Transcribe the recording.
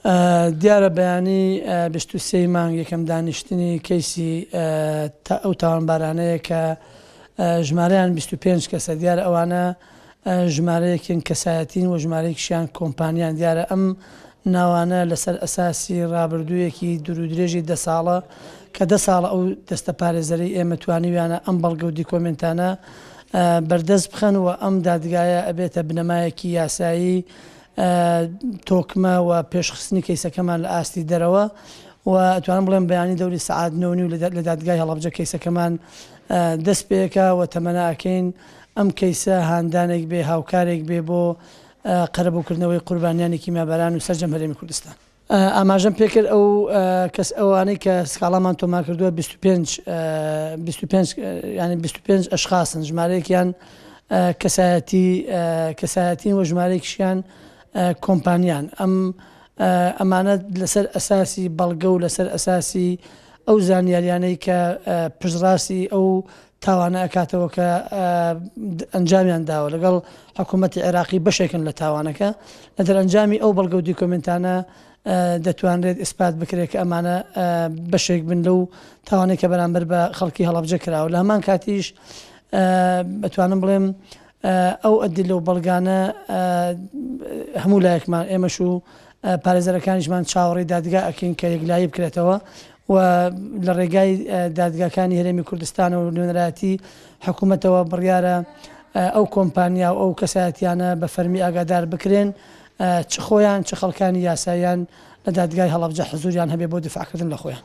دیارە بەیانی 23 ی مانگ یەکەم دانیشتنی کەیسی ئەو تاوانبارانەیە کە ژمارەیان 25 کەسە. دیارە ئەوانە ژمارەیەکیان کەسایەتین و ژمارەیەکیشیان کۆمپانیان. دیارە ئەم ناوانە لەسەر ئەساسی ڕابردوویەکی دوورودرێژی 10 ساڵە کە 10 ساڵە ئەو دەستە پارێزەرەی ئێمە توانیویانە ئەم بەڵگە و دیکۆمێنتانە بەردەست بخەن و ئەم دادگایە ئەبێتە بنەمایەکی یاسایی تۆکمە و پێشخستنی کەیسەکەمان لە ئاستی دەرەوە و ئەتوانم بڵێم بەیانی دەوری سەعات نۆ نیو لە دادگای هەڵەبجە کەیسەکەمان دەست پێکا و تەمەنا ئەکەین ئەم کەیسە هاندانێک بێ، هاوکارێک بێ بۆ قەرەبووکردنەوەی قوربانیانی کیمیاباران و سەرجەم هەرێمی کوردستان. ئاماژەم پێکرد ئەو کەس ئەوانەی کە سکاڵامان تۆمار کردووە 25 25 یعنی 25 ئەشخاصن، ژمارەیەکیان کەسایەتی کەسایەتین و ژمارەیەکیشیان کۆمپانیان. ئەم ئەمانە لەسەر ئەساسی بەڵگە و لەسەر ئەساسی ئەو زانیاریانەی کە پشتڕاستی ئەو تاوانە ئەکاتەوە کە ئەنجامیان داوە لەگەڵ حکوومەتی عێراقی بەشێکن لە تاوانەکە، لە دەرئەنجامی ئەو بەڵگە و دیکۆمێنتانە دەتوانرێت ئیسپات بکرێت کە ئەمانە بەشێک بن لەو تاوانەی کە بەرامبەر بە خەڵکی هەڵەبجە کراوە. لە هەمان کاتیش ئەتوانم بڵێم ئەو ئەدلە و بەڵگانە هەموو لایەکمان ئێمەش و پارێزەرەکانیشمان چاوەڕێی دادگا ئەکەین کە یەکلایی بکرێتەوە و لە ڕێگای دادگاکانی هەرێمی کوردستان و نوێنەرایەتی حکوومەتەوە بڕیارە ئەو کۆمپانیا و ئەو کەسایەتیانە بە فەرمی ئاگادار بکرێن، چ خۆیان چ خەڵکانی یاساییان لە دادگای هەڵەبجە حزوریان هەبێ بۆ دیفاعکردن لە خۆیان.